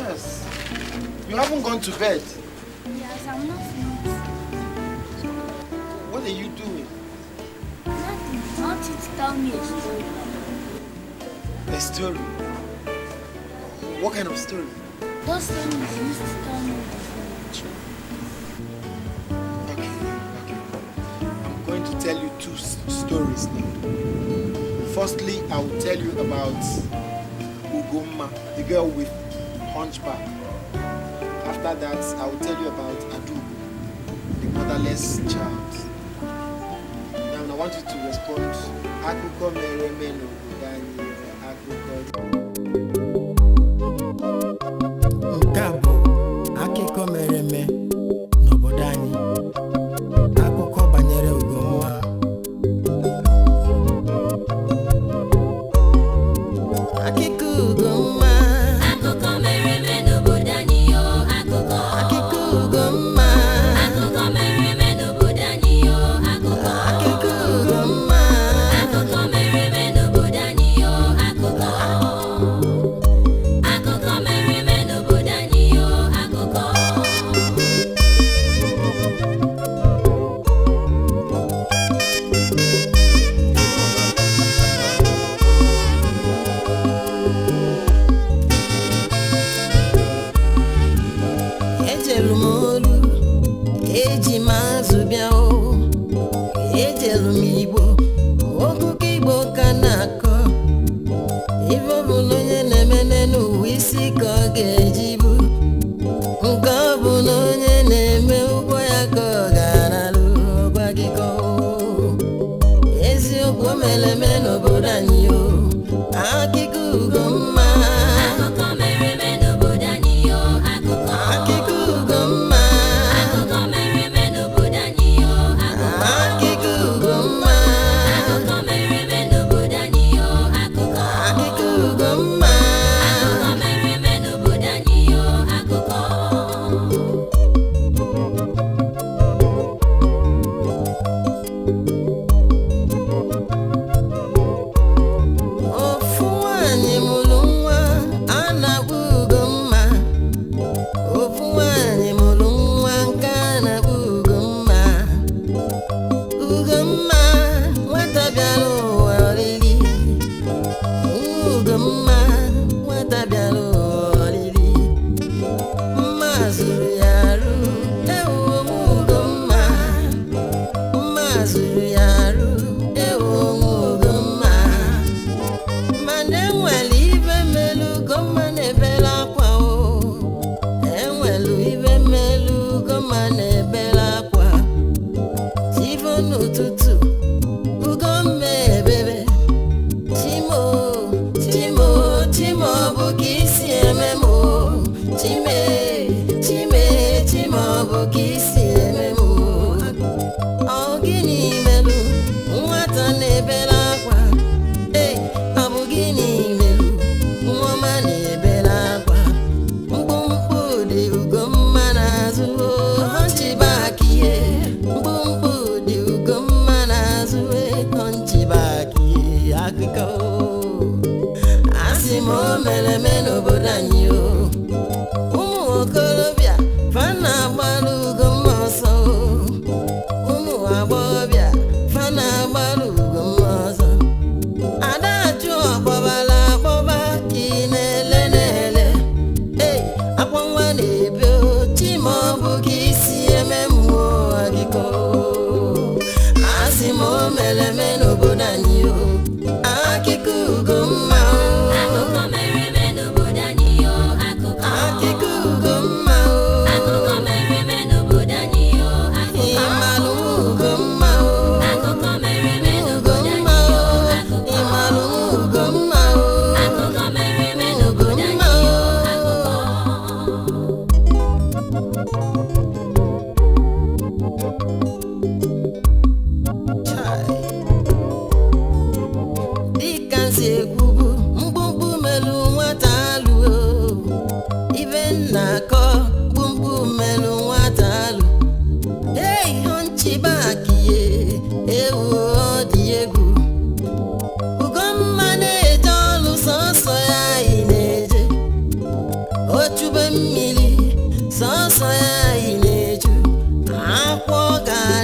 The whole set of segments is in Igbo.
Yes. You haven't gone to bed. Yes, I'm not finished. What are you doing? Nothing. I want you to tell me a story. A story? What kind of story? Those things you used to tell me before. Okay, okay. I'm going to tell you two stories now. Firstly, I will tell you about Ugomma, the girl with hunchback. After that, I will tell you about Adugo, the motherless child. Now, I want you to respond. Akụkọ mere eme n'obodo anyị, akụkọ. Nke a bụ akụkọ mere eme n'obodo anyị, akụkọ banyere Ugomma. Akụkọ Ugomma. Akụkọ mere eme n'obodo anyị yo, akụkọ. Akụkọ Ugomma. Akụkọ mere eme n'obodo anyị yo, akụkọ. Akụkọ Ugomma. Akụkọ mere eme n'obodo anyị yo, akụkọ. Akụkọ mere eme n'obodo anyị yo, akụkọ. Ejelu m olu, eji m azụ bịa o. Ejelu m Igbo, okụkọ Igbo ka na-akọ. Ife ọbụla onye na-eme n'ụwa, isi ka ọ ga-eji bụ. Nke ọ bụla onye na-eme, ụgwọ ya ka ọ ga-analụ. Gwa gị ka o eziokwu, o mere eme n'obodo anyị o. Akụkọ Ugomma. Akụkọ mere eme n'obodo anyị yo, akụkọ. Akụkọ Ugomma. Akụkọ mere eme n'obodo anyị yo, akụkọ. Akụkọ Ugomma. Akụkọ mere eme n'obodo anyị yo, akụkọ. Akụkọ Ugomma. Akụkọ mere eme n'obodo anyị yo, akụkọ. Ofu nwanyị mụrụ nwa a na-akpọ Ugomma. Ofu nwanyị mụrụ nwa nke a na-akpọ Ugomma. Ugomma, nwata bịara ụwa oriri. Ugomma, nwata bịara ụwa oriri. Mma zuru ya arụ, ewuo m Ugomma. Mma zuru ya arụ, ewuo m Ugomma. Mana enwere ibe melu Ugomma na-ebere akwa o. Enwere ibe melu Ugomma na-ebere akwa. Chivo n'ụtụtụ, Ugomma ebebe. Chimo, Chimo, Chimo, bụ ka isi eme m o. Chime, Chime, Chimo, bụ ka isi eme m o. Ọ gịnị melụ nwata na-ebere akwa? Ee, ọ bụ gịnị melụ nwa ọma na-ebere akwa? Mkpụmkpụ dị Ugomma n'azụ, hunchback ihe. Mkpụmkpụ dị Ugomma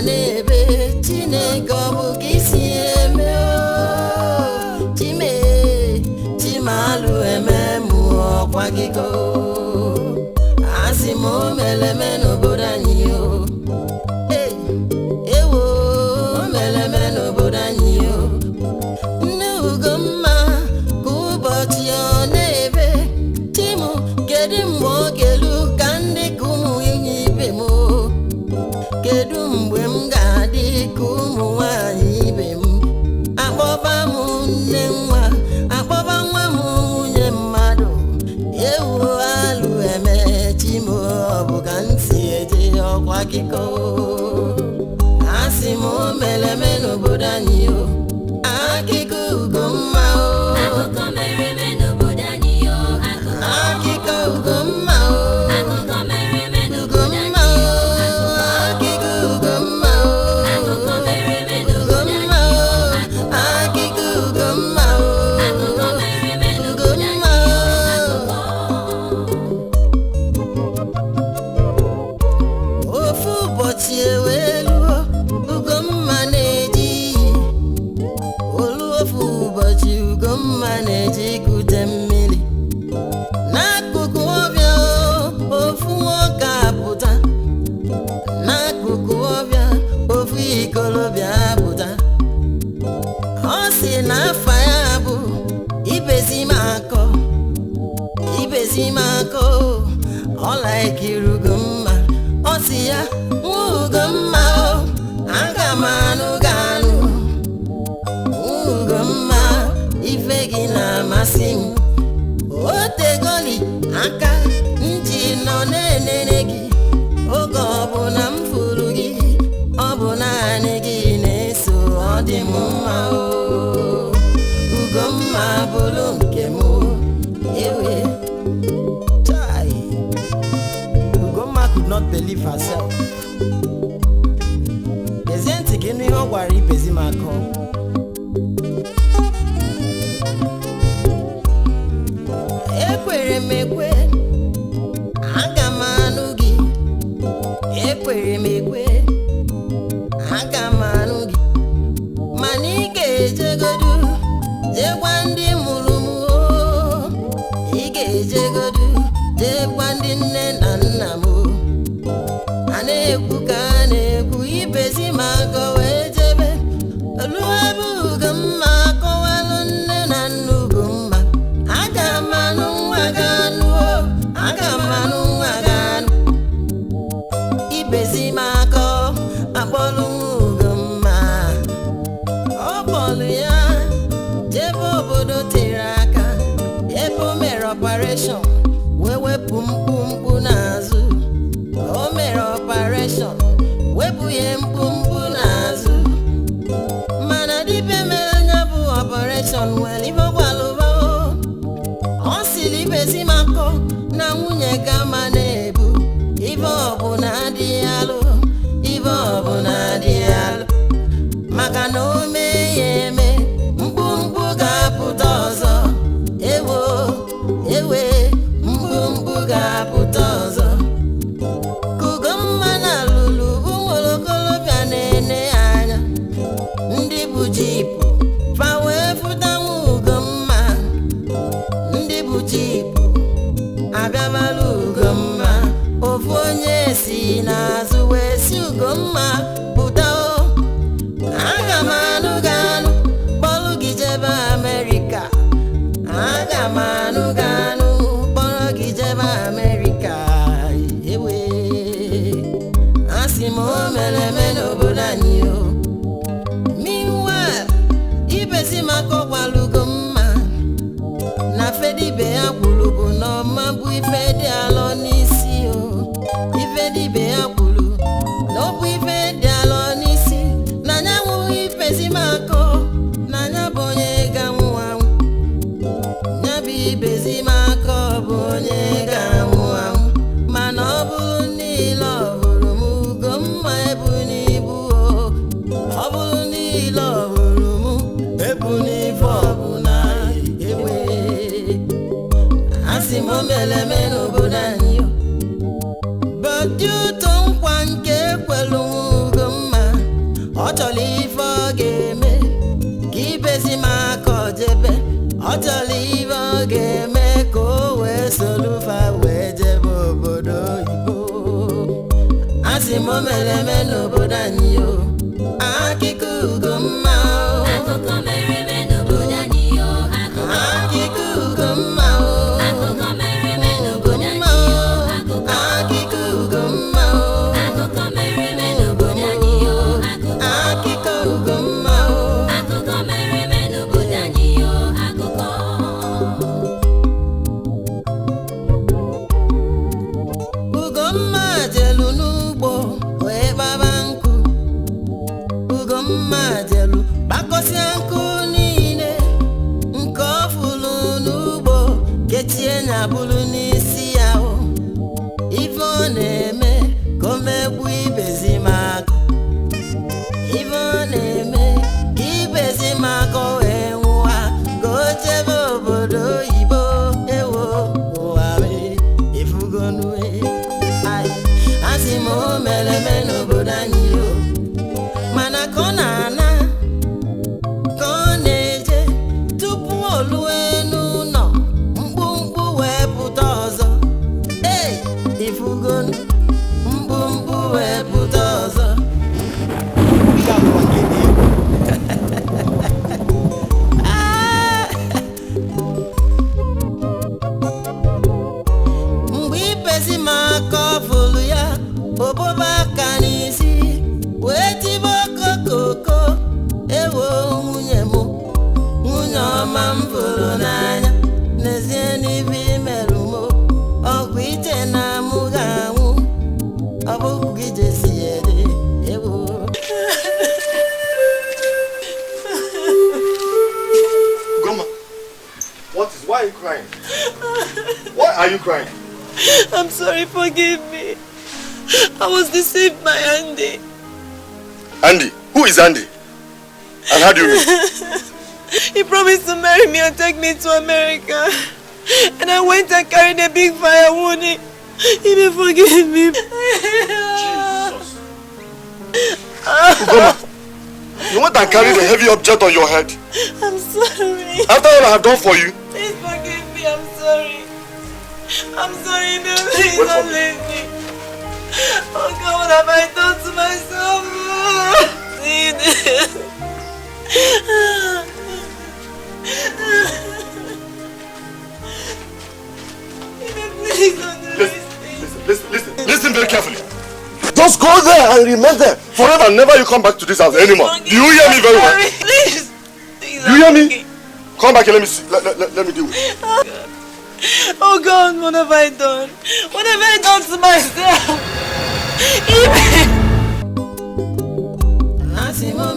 na-ebe Chineke ọ bụ ka isi eme o Chime Chimalụ eme mụ ọkwa gị go asị m o mere eme n'obodo anyị o. Hey, ewo o mere eme n'obodo anyị o. Nne Ugomma ka ụbọchị ọ na-ebe Chimu kedu mgbe ọ ga-elu ka ndị ka ụmụ nwunye ibe m o? Kedu mgbe m ga-adị ka ụmụ nwanyị ibe m akpọba m nne nwa akpọba nwa m nwunye mmadụ ewu alụ eme Chimu ọ bụ ka m si eje ọkwa akịkọ asị m o mere eme n'obodo anyị o akịkọ Ugomma o Akụkọ mere eme n'obodo anyị o. Akụkọ. Akịkọ Ugomma o Akụkọ mere eme n'obodo Ugomma anyị o o. akịkọ Ugomma o Akụkọ mere eme n'obodo Ugomma anyị o o. akịkọ Ugomma o Akụkọ mere eme n'obodo Ugomma anyị o o. Ofu ụbọchị ewee luo Ugomma na-eje iyi olu ofu ụbọchị Ugomma na-eje ikute mmiri n'akụkụ ọbịa o, ofu nwoke apụta n'akụkụ ọbịa ofu ikolobịa apụta ọ sị na afa ya bụ Ibezimakọ Ibezimakọ ọ laikiri Ugomma ọ sị ya nwa Ugomma o aga m anụ gị anụ nwa Ugomma ife gị na-amasị m o tegoli aka nji nọ na-enene gị oge ọbụla m furu gị ọ bụ naanị gị na-eso ọ dị m mma o Ugomma bụrụ nke m ewe. Chai! Ugomma could not believe herself. Gezie ntị ka ịnụ ihe ọ gwara Ibezimakọ. Ekwere m ekwe aga m anụ gị ekwere m ekwe aga m anụ gị mana ị ga-ejegodu jee gwa ndị mụrụ m oo. Ị ga-ejegodu jee gwa ndị nne na nna m oo. A na-ekwu ka a na-ekwu Ibezimakọ wee jebe ruo ebe Ugomma akọwalụ nne na nna Ugomma aga m anụ nwa gị anụ o aga m anụ nwa gị anụ Ibezimakọ akpọlụ nwa Ugomma ọ kpọlụ ya jebe obodo tere aka ebe o mere ọpareshọn wee wepụ mkpumkpu n'azụ o mere ọpareshọn wepụ ya mkpumkpu n'azụ mana dibịa mere anya bụ ọpareshọn nwere ife gwalụba o ọ sịrị Ibezimakọ na nwunye gama na-ebu ife ọbụla adịghị alụ ife ọbụla adịghị alụ maka na o mee ya eme mkpumkpu ga-apụta ọzọ ewo ewe mkpumkpu ga-apụta ọzọ ka Ugomma na lụrụ ụmụ okorobịa na-ene ya anya ndị bụ jipụ fa wee fụta nwa Ugomma ndị bụ jipụ abịabala Ugomma ofu onye si n'azụ wee si Ugomma pụta o aga m anụ gị anụ kpọrọ gị jebe Amerịka aga m anụ gị anụ kpọrọ gị jebe Amerịka ewe asị m o mere eme n'obodo anyị o. Meanwhile, Ibezimakọ gwara Ugomma na fedibe ya kwuru bụ na ọma bụ ife dị alọ n'isi o ife dibe ya kwuru na ọ bụ ife dị alọ n'isi na ya nwụghị Ibezimakọ na ya bụ onye ga-anwụ anwụ ya bụ Ibezimakọ bụ onye ga-anwụ anwụ mana ọ bụrụ niile ọ hụrụ m Ugomma ebu n'ibu o ọ bụrụ niile ọ hụrụ m ebu n'ife ọbụla ewe asị m o mere eme n'obodo anyị o. But due to nkwa nke ekwelu Ugomma Ọ chọrọ ife ọ ga-eme ka Ibezimako jebe. Ọ chọrọ ife ọ ga-eme ka o wee solufa wee jebe obodo oyibo. Asị m o mere eme n'obodo anyị o. Akụkọ Ugomma o. Akụkọ mere eme n'obodo anyị o. Akụkọ. Akụkọ Ugomma o. Akụkọ mere eme n'obodo Ugomma anyị o. o. Akụkọ. Akụkọ Ugomma o. Akụkọ mere eme n'obodo anyị o. Akụkọ. Akụkọ Ugomma o. Akụkọ mere eme n'obodo anyị o. Akụkọ. Ugomma jelu n'ugbo wee gbaba nkụ. Ugomma jelu gbakọsịa nkụ niile nke ọ fụrụ n'ugbo kechie nya bụrụ n'isi ya o. Ife ọ na-eme ka o megbu Ibezimako. Ife ọ na-eme ka Ibezimako wee nwụwa ka o jebe obodo oyibo ewo ụwa wee ifugonue. Ai, asị m o mere eme n'obodo anyị o. Mana ka ọ na-ana ka ọ na-eje tupu o lue n'ụlọ mkpumkpu wee pụta ọzọ. Ei, ifugonu mkpumkpu wee pụta ọzọ. Ihe a bụkwa nke dị egwu. Mgbe Ibezimako fụrụ ya obobe aka n'isi wee tibe okokoko ewo nwunye m nwunye ọma m fụrụ n'anya n'ezie n'ibe imerụ m ọgwụ ije na mụ ga-anwụ ọ bụghị ije si ede ewo. Goma, what is, why are you crying? Why are you crying? I'm sorry, forgive me. I was deceived by Andy. Andy? Who is Andy? And how do you mean? He promised to marry me and take me to America. And I went and carried a big firewood. He may forgive me. Jesus. Ugoma, you went and carried a heavy object on your head. I'm sorry. After all I have done for you. Please forgive me. I'm sorry. I'm sorry, baby. Please Wait for don't me. leave me. Oh God, what have I done to myself? Please. Please don't do this. Listen, listen, listen, listen very carefully. Just go there and remain there forever. Never you come back to this house anymore. Do you hear me very well? Sorry, please. Please, Do you hear I'm me? okay. Come back here, let me see. Let me deal with you. Oh God, what have I done? What have I done to myself? Even Asị m o